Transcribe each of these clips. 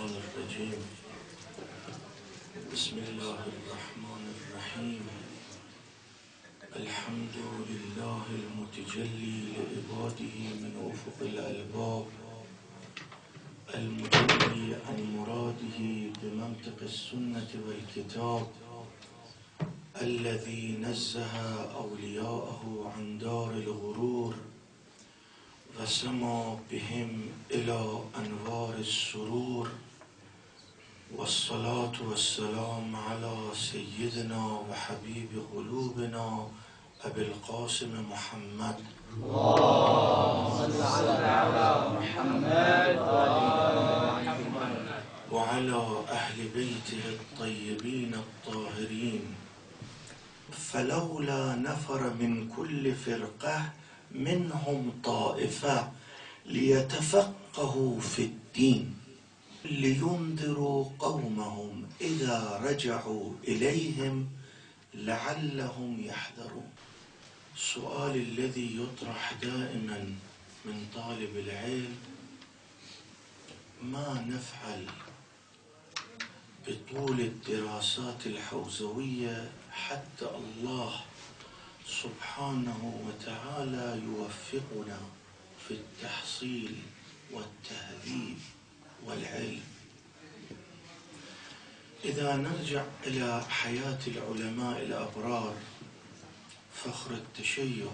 الشيطان الرجيم. بسم الله الرحمن الرحيم. الحمد لله المتجلي لعباده من أفق الألباب، المجلي عن مراده بمنطق السنة والكتاب، الذي نزه أولياءه عن دار الغرور وسمى بهم إلى أنوار السرور. والصلاة والسلام على سيدنا وحبيب قلوبنا أبي القاسم محمد، اللهم صل على محمد وعلى أهل بيته الطيبين الطاهرين. فلولا نفر من كل فرقة منهم طائفة ليتفقهوا في الدين لينذروا قومهم إذا رجعوا إليهم لعلهم يحذرون. السؤال الذي يطرح دائما من طالب العلم: ما نفعل بطول الدراسات الحوزوية حتى الله سبحانه وتعالى يوفقنا في التحصيل والتهذيب والعلم؟ إذا نرجع إلى حياة العلماء الأبرار فخر التشيع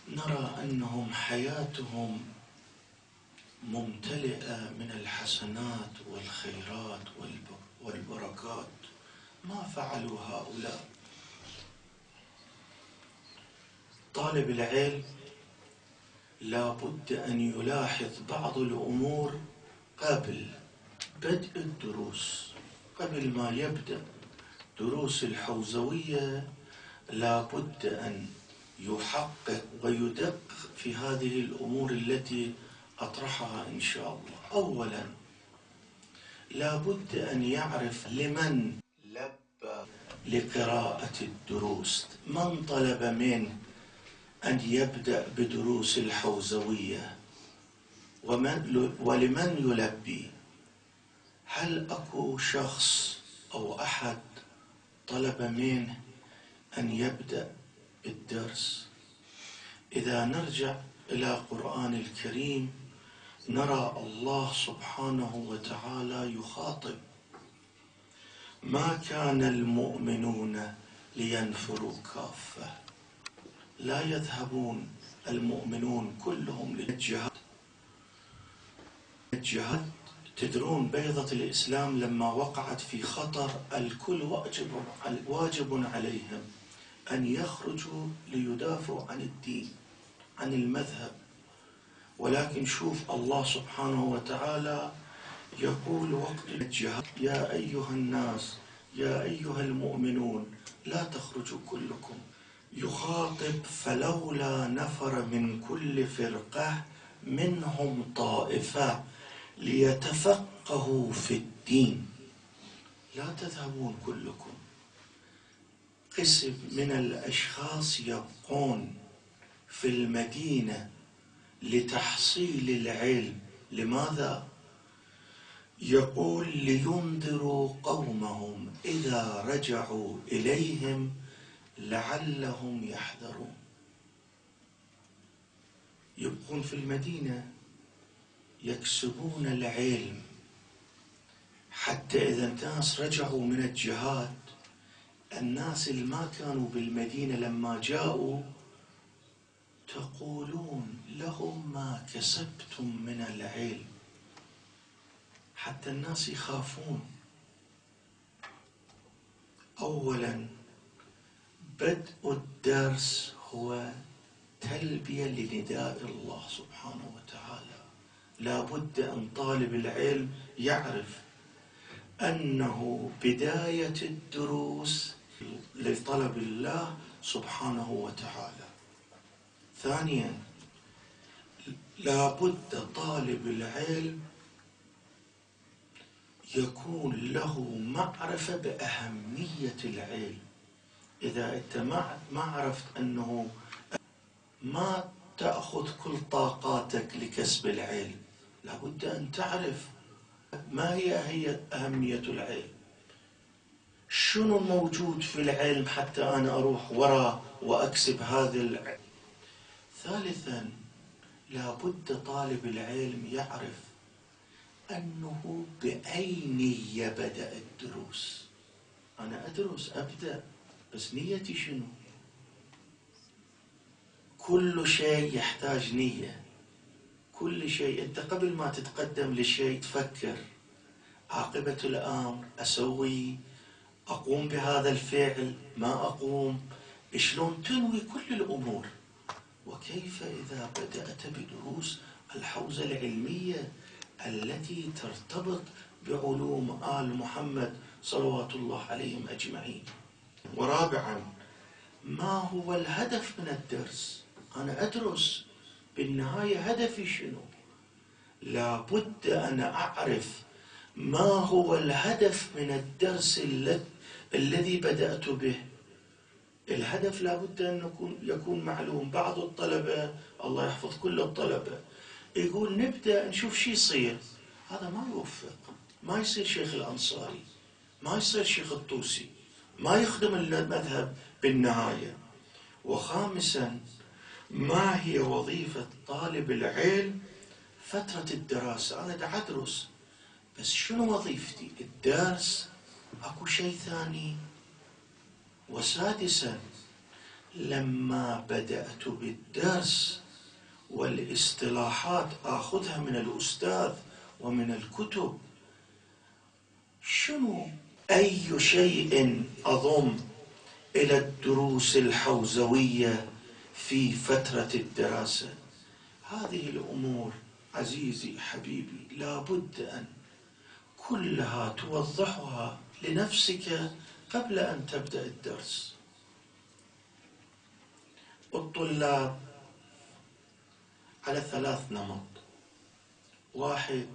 نرى أنهم حياتهم ممتلئة من الحسنات والخيرات والبركات. ما فعلوا هؤلاء؟ طالب العلم لا بد أن يلاحظ بعض الأمور قبل بدء الدروس. قبل ما يبدأ دروس الحوزوية لا بد أن يحقق ويدق في هذه الأمور التي أطرحها إن شاء الله. أولا لا بد أن يعرف لمن لبى لقراءة الدروس، من طلب منه أن يبدأ بدروس الحوزوية ولمن يلبي. هل أكو شخص أو أحد طلب منه أن يبدأ بالدرس؟ إذا نرجع إلى القرآن الكريم نرى الله سبحانه وتعالى يخاطب: ما كان المؤمنون لينفروا كافة. لا يذهبون المؤمنون كلهم للجهاد. الجهاد تدرون بيضة الإسلام لما وقعت في خطر الكل واجب عليهم أن يخرجوا ليدافعوا عن الدين عن المذهب. ولكن شوف الله سبحانه وتعالى يقول وقت الجهاد: يا أيها الناس يا أيها المؤمنون لا تخرجوا كلكم. يخاطب: فلولا نفر من كل فرقة منهم طائفة ليتفقهوا في الدين. لا تذهبون كلكم. قسم من الأشخاص يبقون في المدينة لتحصيل العلم. لماذا؟ يقول: لينذروا قومهم إذا رجعوا إليهم لعلهم يحذرون. يبقون في المدينة يكسبون العلم حتى إذا الناس رجعوا من الجهاد، الناس اللي ما كانوا بالمدينة لما جاءوا تقولون لهم ما كسبتم من العلم، حتى الناس يخافون. أولا بدء الدرس هو تلبية لنداء الله سبحانه وتعالى. لا بد أن طالب العلم يعرف أنه بداية الدروس لطلب الله سبحانه وتعالى. ثانيا لا بد طالب العلم يكون له معرفة بأهمية العلم. إذا أنت ما عرفت أنه ما تأخذ كل طاقاتك لكسب العلم، لابد أن تعرف ما هي أهمية العلم، شنو موجود في العلم حتى أنا أروح وراء وأكسب هذا العلم. ثالثا لابد طالب العلم يعرف أنه بأي نية بدأ الدروس. أنا أدرس أبدأ، بس نيتي شنو؟ كل شيء يحتاج نية، كل شيء. أنت قبل ما تتقدم لشيء تفكر عاقبة الأمر، أسوي، أقوم بهذا الفعل، ما أقوم، شلون تنوي كل الأمور. وكيف إذا بدأت بدروس الحوزة العلمية التي ترتبط بعلوم آل محمد صلوات الله عليهم أجمعين. ورابعا، ما هو الهدف من الدرس؟ أنا أدرس، بالنهاية هدفي شنو؟ لابد أن أعرف ما هو الهدف من الدرس الذي بدأت به. الهدف لابد أن يكون معلوم. بعض الطلبة، الله يحفظ كل الطلبة، يقول نبدأ نشوف شي يصير. هذا ما يوفق، ما يصير شيخ الأنصاري، ما يصير شيخ الطوسي، ما يخدم المذهب بالنهاية. وخامسا، ما هي وظيفة طالب العلم فترة الدراسة؟ أنا دا أدرس، بس شنو وظيفتي؟ الدرس؟ أكو شيء ثاني؟ وسادسا، لما بدأت بالدرس والاصطلاحات آخذها من الأستاذ ومن الكتب، شنو أي شيء أضم إلى الدروس الحوزوية في فترة الدراسة؟ هذه الأمور عزيزي حبيبي لابد أن كلها توضحها لنفسك قبل أن تبدأ الدرس. الطلاب على 3 نمط. واحد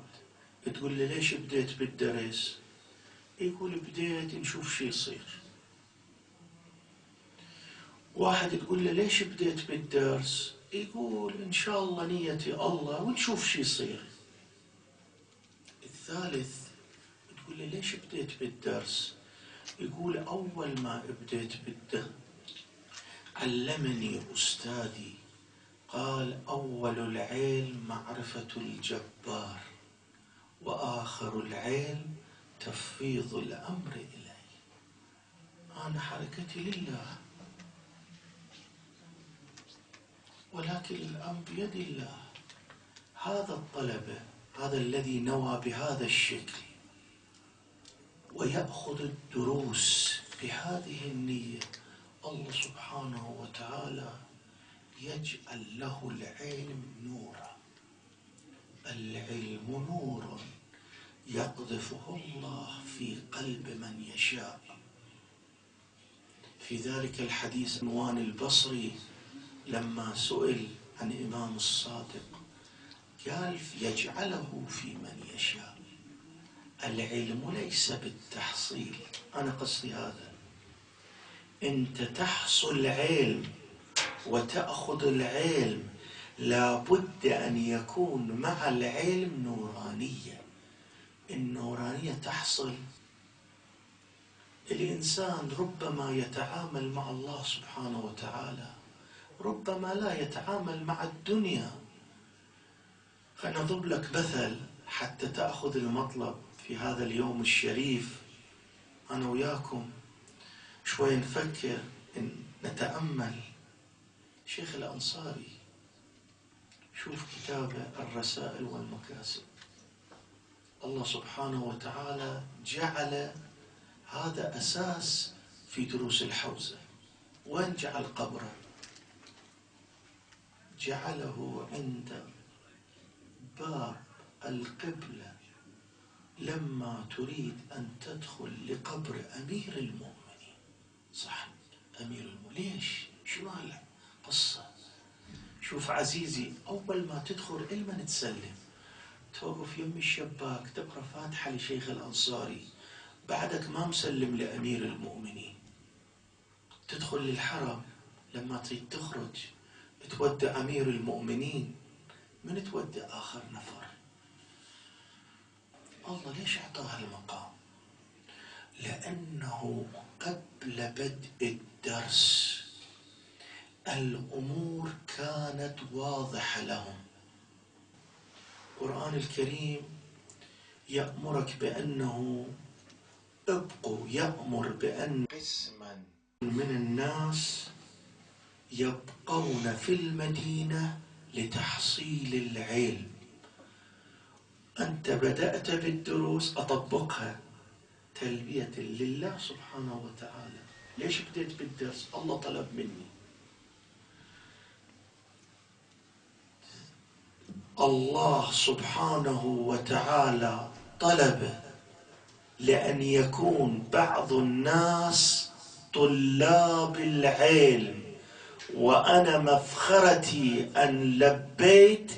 تقول له ليش بديت بالدرس؟ يقول بديت نشوف شو يصير. واحد تقول له ليش بديت بالدرس؟ يقول إن شاء الله نيتي الله ونشوف شو يصير. الثالث تقول له ليش بديت بالدرس؟ يقول أول ما بديت بالدرس علمني أستاذي، قال أول العلم معرفة الجبار، وآخر العلم تفويض الأمر إليه. أنا حركتي لله، ولكن الأمر بيد الله. هذا الطلبة، هذا الذي نوى بهذا الشكل ويأخذ الدروس بهذه النية، الله سبحانه وتعالى يجعل له العلم نورا. العلم نور يقذفه الله في قلب من يشاء. في ذلك الحديث عنوان البصري لما سئل عن إمام الصادق قال يجعله في من يشاء. العلم ليس بالتحصيل، أنا قصدي هذا. أنت تحصل علم وتأخذ العلم، لابد أن يكون مع العلم نورانية. النورانية تحصل. الإنسان ربما يتعامل مع الله سبحانه وتعالى، ربما لا يتعامل مع الدنيا. خلنا نضرب لك مثل حتى تأخذ المطلب في هذا اليوم الشريف. أنا وياكم شوي نفكر، نتأمل. شيخ الأنصاري شوف كتابه الرسائل والمكاسب، الله سبحانه وتعالى جعل هذا أساس في دروس الحوزة. وين جعل قبره؟ جعله عند باب القبلة لما تريد أن تدخل لقبر أمير المؤمنين. صح، أمير المؤمنين. ليش؟ شنو القصة؟ شوف عزيزي، أول ما تدخل علما تسلم، توقف يم الشباك تقرأ فاتحة لشيخ الأنصاري، بعدك ما مسلم لأمير المؤمنين. تدخل للحرم، لما تريد تخرج تودع أمير المؤمنين، من تودع آخر نفر؟ الله ليش أعطاه المقام؟ لأنه قبل بدء الدرس الأمور كانت واضحة لهم. القرآن الكريم يأمرك بأنه ابقوا، يأمر بأن قسما من الناس يبقون في المدينة لتحصيل العلم. أنت بدأت بالدروس، أطبقها تلبية لله سبحانه وتعالى. ليش بديت بالدرس؟ الله طلب مني. الله سبحانه وتعالى طلب لأن يكون بعض الناس طلاب العلم، وأنا مفخرتي أن لبيت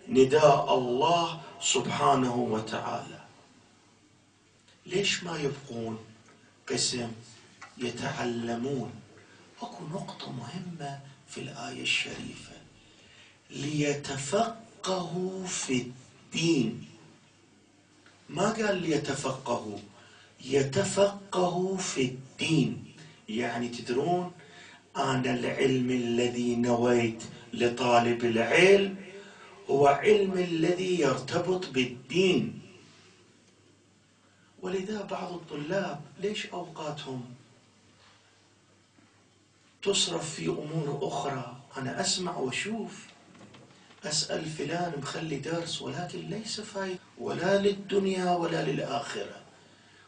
نداء الله سبحانه وتعالى. ليش ما يبقون قسم يتعلمون؟ اكو نقطة مهمة في الآية الشريفة: ليتفقهوا في الدين. ما قال ليتفقهوا، يتفقهوا في الدين. يعني تدرون، أنا العلم الذي نويت لطالب العلم هو علم الذي يرتبط بالدين. ولذا بعض الطلاب ليش أوقاتهم تصرف في أمور أخرى؟ أنا أسمع وأشوف، أسأل فلان مخلي درس ولكن ليس فايدة ولا للدنيا ولا للآخرة.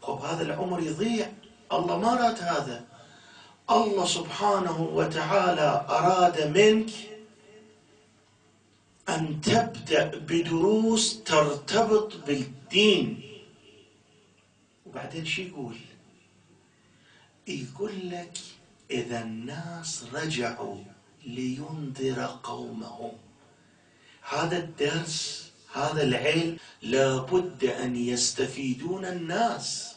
خب هذا العمر يضيع. الله ما راد هذا. الله سبحانه وتعالى أراد منك أن تبدأ بدروس ترتبط بالدين. وبعدين شو يقول؟ يقول لك إذا الناس رجعوا لينذر قومهم. هذا الدرس، هذا العلم لابد أن يستفيدون الناس،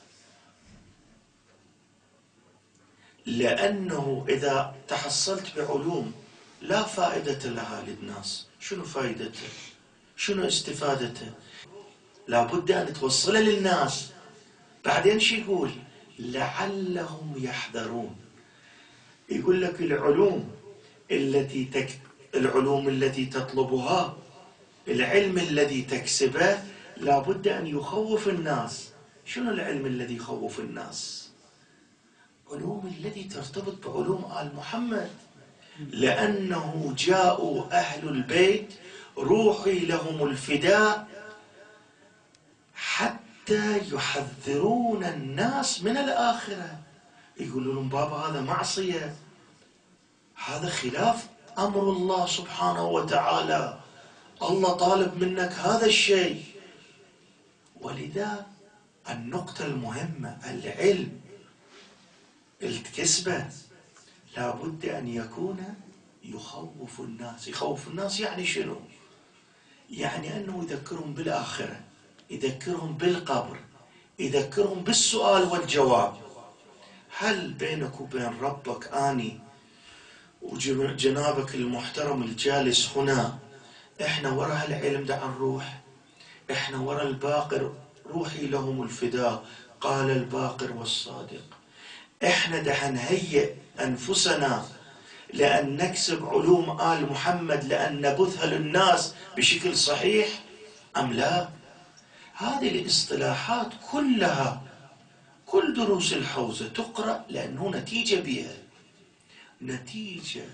لأنه إذا تحصلت بعلوم لا فائدة لها للناس، شنو فائدته؟ شنو استفادته؟ لابد أن توصلها للناس. بعدين شو يقول؟ لعلهم يحذرون. يقول لك العلوم التي تطلبها، العلم الذي تكسبه لابد أن يخوف الناس. شنو العلم الذي يخوف الناس؟ علوم التي ترتبط بعلوم آل محمد، لأنه جاءوا أهل البيت روحي لهم الفداء حتى يحذرون الناس من الآخرة. يقولون لهم بابا هذا معصية، هذا خلاف أمر الله سبحانه وتعالى، الله طالب منك هذا الشيء. ولذا النقطة المهمة، العلم الكسبة لابد أن يكون يخوف الناس. يخوف الناس يعني شنو؟ يعني أنه يذكرهم بالآخرة، يذكرهم بالقبر، يذكرهم بالسؤال والجواب. هل بينك وبين ربك آني وجنابك المحترم الجالس هنا احنا وراء العلم دع نروح؟ احنا وراء الباقر روحي لهم الفداء قال الباقر والصادق. احنا دع نهيئ انفسنا لان نكسب علوم آل محمد، لان نبثها للناس بشكل صحيح ام لا؟ هذه الاصطلاحات كلها، كل دروس الحوزة تقرأ لأنه نتيجة بها، نتيجة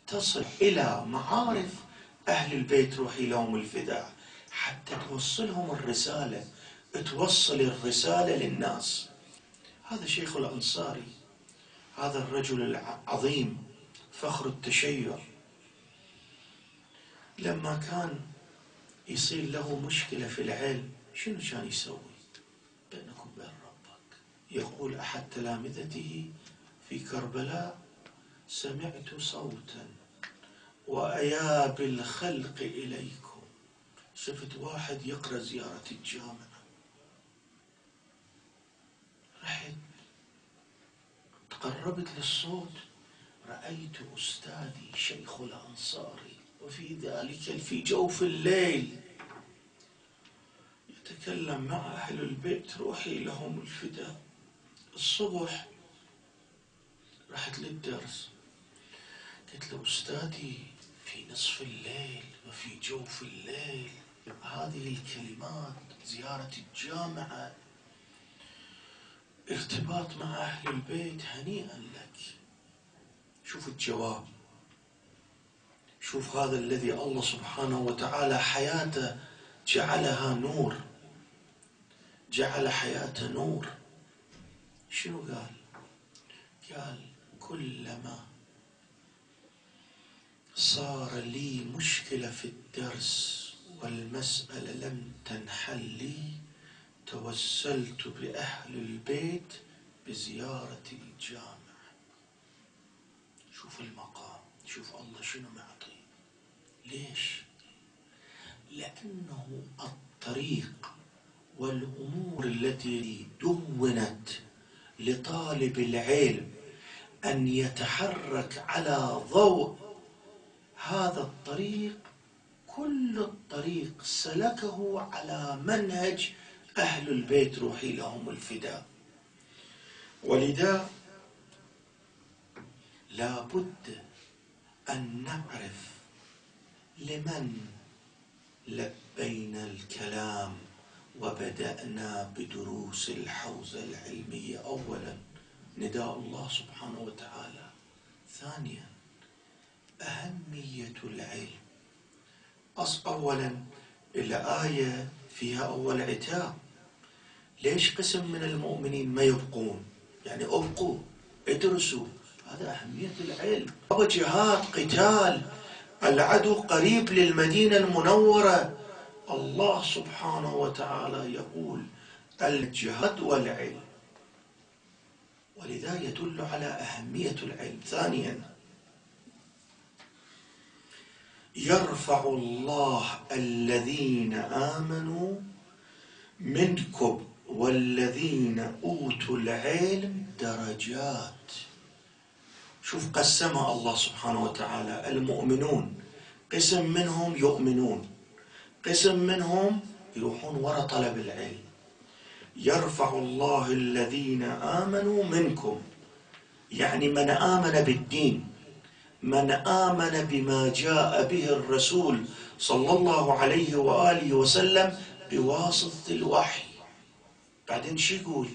تصل إلى معارف أهل البيت روحي لهم الفداء، حتى توصلهم الرسالة، توصل الرسالة للناس. هذا شيخ الأنصاري، هذا الرجل العظيم فخر التشيع، لما كان يصير له مشكلة في العلم شنو كان يسوي؟ بينك وبين ربك، يقول أحد تلامذته في كربلاء: سمعت صوتا وأيا بالخلق إليكم. شفت واحد يقرأ زيارة الجامعة، رحت تقربت للصوت، رأيت أستاذي شيخ الأنصاري، وفي ذلك في جوف الليل تكلم مع أهل البيت روحي لهم الفداء. الصبح رحت للدرس، قلت له أستاذي في نصف الليل وفي جوف الليل هذه الكلمات، زيارة الجامعة، ارتباط مع أهل البيت، هنيئا لك. شوف الجواب، شوف هذا الذي الله سبحانه وتعالى حياته جعلها نور، جعل حياته نور. شنو قال؟ قال كلما صار لي مشكلة في الدرس والمسألة لم تنحل لي توسلت بأهل البيت بزيارة الجامع. شوف المقام، شوف الله شنو معطي. ليش؟ لأنه الطريق والأمور التي دونت لطالب العلم أن يتحرك على ضوء هذا الطريق، كل الطريق سلكه على منهج أهل البيت روحي لهم الفداء. ولذا لا بد أن نعرف لمن لبينا الكلام وبدأنا بدروس الحوزة العلمية. أولا نداء الله سبحانه وتعالى، ثانيا أهمية العلم. أولا الآية فيها أول عتاب، ليش قسم من المؤمنين ما يبقون؟ يعني أبقوا ادرسوا، هذا أهمية العلم. وجهاد قتال، العدو قريب للمدينة المنورة، الله سبحانه وتعالى يقول الجهاد والعلم، ولذا يدل على أهمية العلم. ثانيا يرفع الله الذين آمنوا منكم والذين أوتوا العلم درجات. شوف قسمها الله سبحانه وتعالى، المؤمنون قسم منهم يؤمنون، قسم منهم يروحون وراء طلب العلم. يرفع الله الذين آمنوا منكم، يعني من آمن بالدين، من آمن بما جاء به الرسول صلى الله عليه وآله وسلم بواسطة الوحي. بعدين شو يقول؟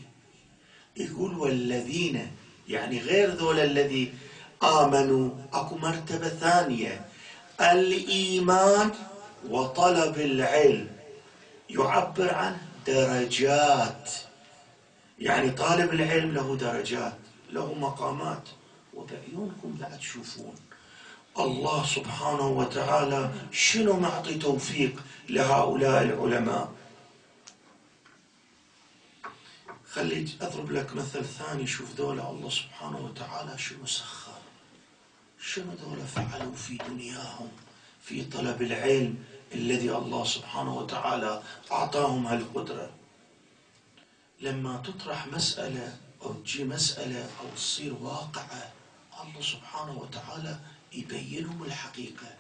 يقول والذين، يعني غير ذول الذي آمنوا، أكو مرتبة ثانية، الإيمان وطلب العلم، يعبر عن درجات. يعني طالب العلم له درجات، له مقامات، وبعيونكم بعد تشوفون الله سبحانه وتعالى شنو معطي توفيق لهؤلاء العلماء. خلي أضرب لك مثل ثاني. شوف ذولا الله سبحانه وتعالى شنو سخر، شنو ذولا فعلوا في دنياهم في طلب العلم الذي الله سبحانه وتعالى أعطاهم هالقدرة. لما تطرح مسألة أو تجي مسألة أو تصير واقعة، الله سبحانه وتعالى يبينهم الحقيقة.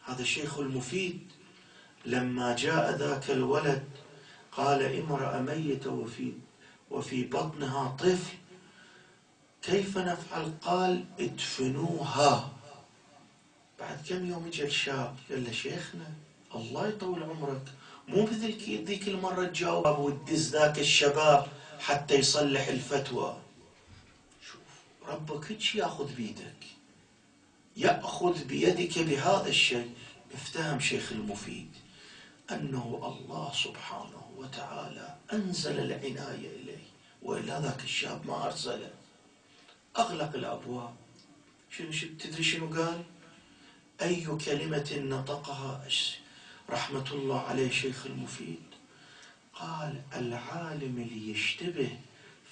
هذا الشيخ المفيد لما جاء ذاك الولد قال امرأة ميتة وفي بطنها طفل، كيف نفعل؟ قال ادفنوها. بعد كم يوم اجى الشاب قال له شيخنا الله يطول عمرك، مو مثل ذيك المرة تجاوب وتدز ذاك الشباب حتى يصلح الفتوى. شوف ربك هيك ياخذ بيدك، يأخذ بيدك بهذا الشيء. افتهم شيخ المفيد أنه الله سبحانه وتعالى أنزل العناية إليه، وإلا ذاك الشاب ما أرسله، أغلق الأبواب. تدري شنو قال؟ أي كلمة نطقها رحمة الله عليه شيخ المفيد؟ قال العالم اللي يشتبه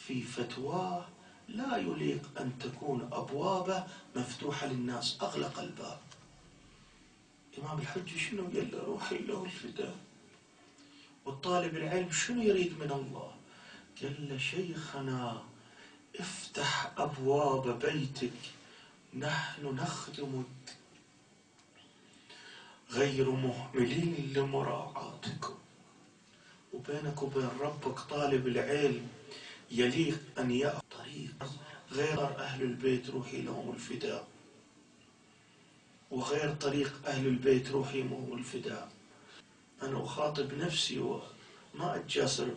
في فتواه لا يليق أن تكون أبوابه مفتوحة للناس، أغلق الباب. إمام الحج شنو قال له؟ روحي له الفداء. والطالب العلم شنو يريد من الله؟ قال له شيخنا افتح أبواب بيتك، نحن نخدمك غير مهملين لمراعاتكم. وبينك وبين ربك طالب العلم يليق أن يأخذ طريق غير أهل البيت روحي لهم الفداء، وغير طريق أهل البيت روحي لهم الفداء. أنا أخاطب نفسي وما أتجاسر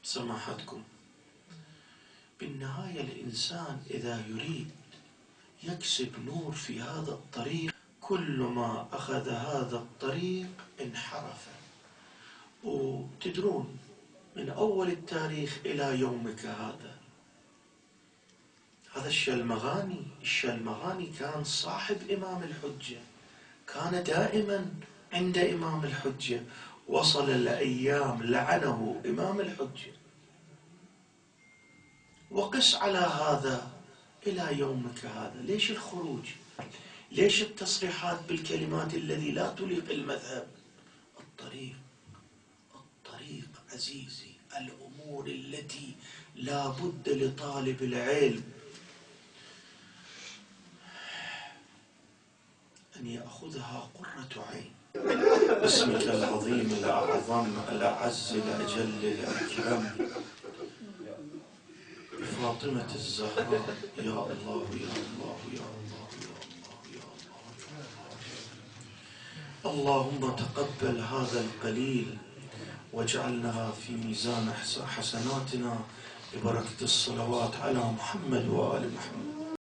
سماحتكم. بالنهاية الإنسان إذا يريد يكسب نور في هذا الطريق كل ما أخذ هذا الطريق انحرف. وتدرون من أول التاريخ إلى يومك هذا الشلمغاني كان صاحب إمام الحجة، كان دائما عند إمام الحجة، وصل الأيام لعنه إمام الحجة. وقس على هذا إلى يومك هذا. ليش الخروج؟ ليش التصريحات بالكلمات الذي لا تليق المذهب؟ الطريق عزيزي، الأمور التي لا بد لطالب العلم أن يأخذها قرة عين. باسمك العظيم الأعظم الأعز الأجل الأكرم بفاطمة الزهراء، يا الله يا الله يا الله يا الله يا الله. اللهم تقبل هذا القليل واجعلنا في ميزان حسناتنا ببركة الصلوات على محمد وآل محمد.